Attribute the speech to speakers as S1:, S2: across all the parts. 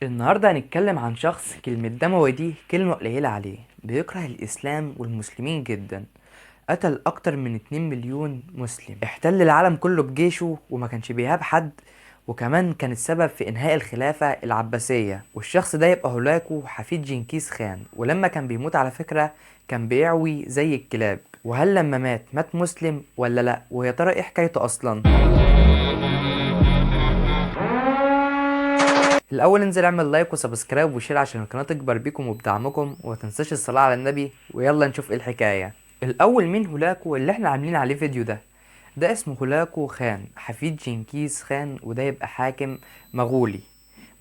S1: النهاردة هنتكلم عن شخص كلمة دموي دي كلمة قليلة عليه. بيكره الإسلام والمسلمين جدا، قتل أكتر من 2 مليون مسلم، احتل العالم كله بجيشه وما كانش بيهاب حد، وكمان كان السبب في إنهاء الخلافة العباسية. والشخص ده يبقى هولاكو حفيد جنكيز خان، ولما كان بيموت على فكرة كان بيعوي زي الكلاب. وهل لما مات مات مسلم ولا لأ؟ ويا ترى إيه حكايته أصلا؟ الاول انزل اعمل like و subscribe و share عشان القناة تكبر بيكم وبدعمكم، وما تنساش الصلاة على النبي. ويلا نشوف ايه الحكاية. الاول مين هولاكو اللي احنا عاملين عليه فيديو ده؟ ده اسمه هولاكو خان حفيد جنكيز خان، وده يبقى حاكم مغولي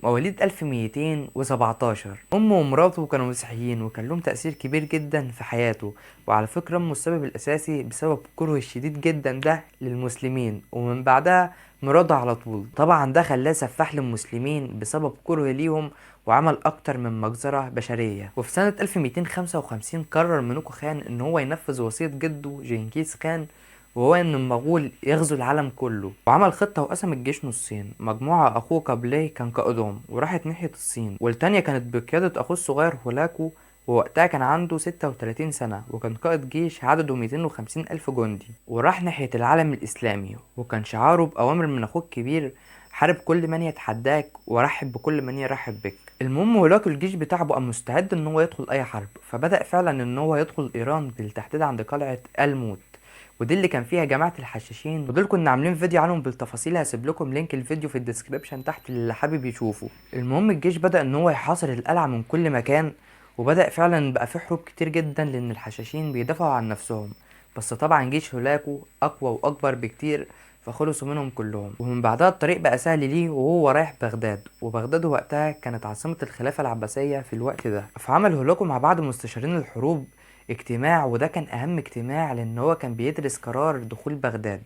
S1: مواليد 1217. امه ومراته كانوا مسيحيين وكان لهم تأثير كبير جدا في حياته، وعلى فكرة امه السبب الاساسي بسبب كرهه الشديد جدا ده للمسلمين، ومن بعدها مراته على طول. طبعا ده خلاه سفاح للمسلمين بسبب كره ليهم، وعمل اكتر من مجزرة بشرية. وفي سنة 1255 قرر منوكو خان ان هو ينفذ وصية جده جنكيز خان، وهو ان المغول يغزو العالم كله. وعمل خطة وقسم الجيش نصين، مجموعة اخوه قبلي كان قائدهم وراحت ناحية الصين، والتانية كانت بقيادة اخوه الصغير هولاكو، ووقتها كان عنده 36 سنة وكان قائد جيش عدده 250 ألف جندي، وراح ناحية العالم الإسلامي. وكان شعاره بأوامر من أخوه الكبير: حارب كل من يتحداك ورحب بكل من يرحب بك. المهم هولاكو الجيش بتاعه بقى مستعد ان هو يدخل اي حرب، فبدأ فعلا ان هو يدخل ايران، بالتحديد عند قلعة الموت، ودي اللي كان فيها جماعة الحشاشين، ودول كنا عاملين فيديو عنهم بالتفاصيل، هسيب لكم link الفيديو في ال description تحت اللي حابب يشوفه. المهم الجيش بدأ ان هو يحاصر القلعة من كل مكان، وبدأ فعلا بقى في حروب كتير جدا لان الحشاشين بيدافعوا عن نفسهم، بس طبعا جيش هولاكو اقوى واكبر بكتير، فخلصوا منهم كلهم. ومن بعدها الطريق بقى سهل ليه وهو رايح بغداد، وبغداد وقتها كانت عاصمة الخلافة العباسية في الوقت ده. فعمل هولاكو مع بعض مستشارين الحروب اجتماع، وده كان اهم اجتماع لان هو كان بيدرس قرار دخول بغداد.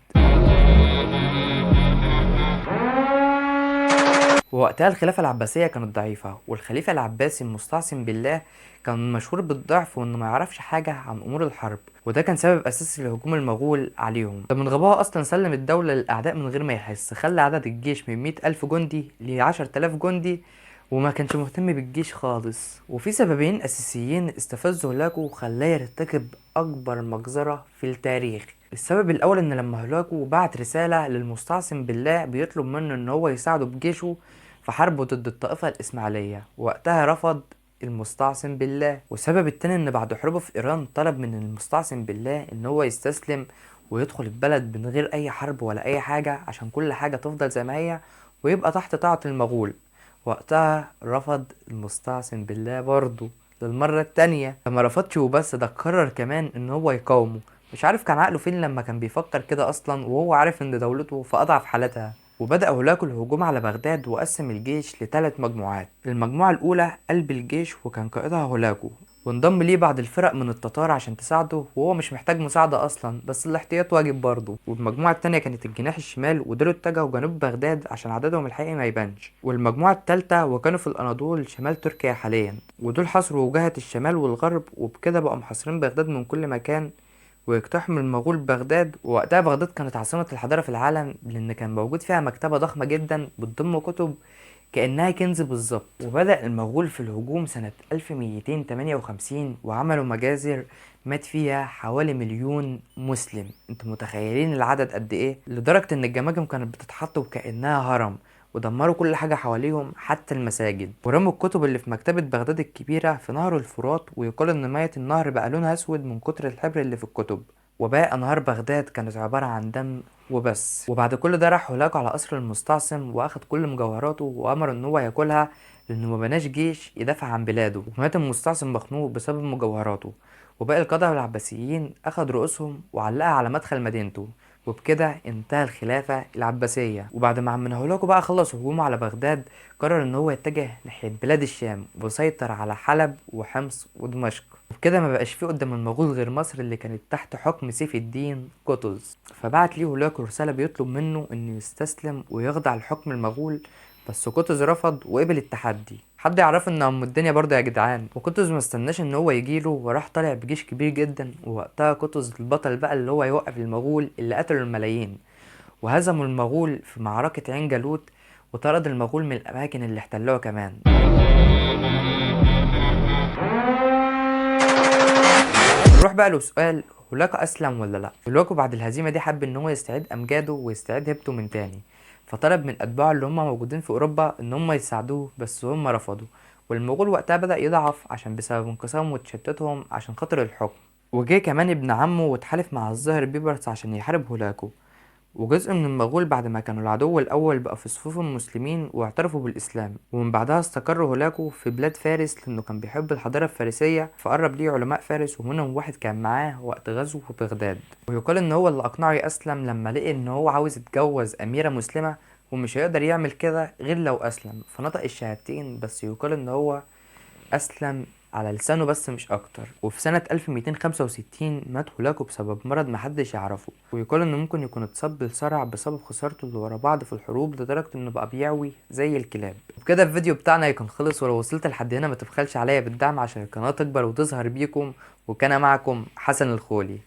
S1: ووقتها الخلافة العباسية كانت ضعيفة، والخليفة العباسي المستعصم بالله كان مشهور بالضعف وانه ما يعرفش حاجة عن امور الحرب، وده كان سبب اساسي لهجوم المغول عليهم. ده من غبائه اصلا سلم الدولة للاعداء من غير ما يحس، خلى عدد الجيش من 100,000 جندي ل10,000 جندي، وما كانش مهتم بالجيش خالص. وفي سببين اساسيين استفزوا هولاكو وخلاه يرتكب اكبر مجزرة في التاريخ. السبب الاول ان لما هولاكو بعت رسالة للمستعصم بالله بيطلب منه ان هو يساعده بجيشه في حربه ضد الطائفة الإسماعيلية، وقتها رفض المستعصم بالله. والسبب التاني ان بعد حروبه في ايران طلب من المستعصم بالله ان هو يستسلم ويدخل البلد من غير اي حرب ولا اي حاجة، عشان كل حاجة تفضل زي ما هي ويبقى تحت طاعة المغول. وقتها رفض المستعصم بالله برضه للمرة التانية. فما رفضش وبس، ده قرر كمان ان هو يقاومه. مش عارف كان عقله فين لما كان بيفكر كده اصلا، وهو عارف ان دولته في اضعف حالتها. وبدأ هولاكو الهجوم على بغداد وقسم الجيش لثلاث مجموعات. المجموعة الأولى قلب الجيش وكان قائدها هولاكو، وانضم ليه بعض الفرق من التتار عشان تساعده، وهو مش محتاج مساعدة أصلا بس الاحتياط واجب برضه. والمجموعة التانية كانت الجناح الشمال، ودول اتجهوا جنوب بغداد عشان عددهم الحقيقي ما يبانش. والمجموعة التالتة وكانوا في الأناضول شمال تركيا حاليا، ودول حاصروا وجهة الشمال والغرب، وبكده بقوا محاصرين بغداد من كل مكان ويقتحم المغول بغداد. ووقتها بغداد كانت عاصمة الحضارة في العالم، لأن كان موجود فيها مكتبة ضخمة جدا بتضم كتب كأنها كنز بالظبط. وبدأ المغول في الهجوم سنة 1258 وعملوا مجازر مات فيها حوالي مليون مسلم. انتوا متخيلين العدد قد ايه؟ لدرجة ان الجماجم كانت بتتحط وكأنها هرم، ودمروا كل حاجة حواليهم حتى المساجد، ورموا الكتب اللي في مكتبة بغداد الكبيرة في نهر الفرات، ويقال ان مية النهر بقى لونها اسود من كتر الحبر اللي في الكتب. وباقي انهار بغداد كانت عبارة عن دم وبس. وبعد كل ده راح هولاكو على قصر المستعصم واخد كل مجوهراته وامر ان هو ياكلها، لانه ما بناش جيش يدافع عن بلاده. ومات المستعصم مخنوق بسبب مجوهراته، وباقي القادة العباسيين اخد رؤوسهم وعلقها على مدخل مدينته، وبكده انتهى الخلافة العباسية. وبعد ما عم هولاكو بقى خلص هجومه على بغداد، قرر ان هو يتجه ناحية بلاد الشام وسيطر على حلب وحمص ودمشق. وبكده ما بقاش فيه قدام المغول غير مصر اللي كانت تحت حكم سيف الدين قطز. فبعت ليه هولاكو رسالة بيطلب منه انه يستسلم ويخضع لحكم المغول، بس قطز رفض وقبل التحدي. حد يعرف ان ام الدنيا برضه يا جدعان. وقطز ما استناش ان هو يجيله وراح طالع بجيش كبير جدا. ووقتها قطز البطل بقى اللي هو يوقف المغول اللي قتلوا الملايين، وهزموا المغول في معركة عين جالوت، وطرد المغول من الأماكن اللي احتلوها كمان. نروح بقى لسؤال هولاكو أسلم ولا لأ. هولاكو بعد الهزيمة دي حب إن هو يستعيد أمجاده ويستعيد هيبته من تاني، فطلب من أتباعه اللي هم موجودين في أوروبا إن هم يساعدوه، بس هم رفضوا. والمغول وقتها بدأ يضعف عشان بسبب انقسامهم وتشتتهم عشان خاطر الحكم. وجه كمان ابن عمه واتحالف مع الظاهر بيبرس عشان يحارب هولاكو. وجزء من المغول بعد ما كانوا العدو الأول بقى في صفوف المسلمين واعترفوا بالإسلام. ومن بعدها استقر هولاكو في بلاد فارس لأنه كان بيحب الحضارة الفارسية، فقرب ليه علماء فارس ومنهم واحد كان معاه وقت غزو بغداد. ويقال إن هو اللي أقنعه يأسلم لما لقي إن هو عاوز يتجوز أميرة مسلمة ومش هيقدر يعمل كده غير لو أسلم، فنطق الشهادتين، بس يقال إن هو أسلم على لسانه بس مش أكتر. وفي سنة 1265 مات هولاكو بسبب مرض محدش يعرفه، ويقال إنه ممكن يكون اتصاب بالصرع بسبب خسارته اللي ورا بعض في الحروب لدرجة إنه بقى بيعوي زي الكلاب. وبكده الفيديو بتاعنا يكون خلص، ولو وصلت لحد هنا ما تبخلش عليا بالدعم عشان القناة تكبر وتظهر بيكم. وكان معكم حسن الخولي.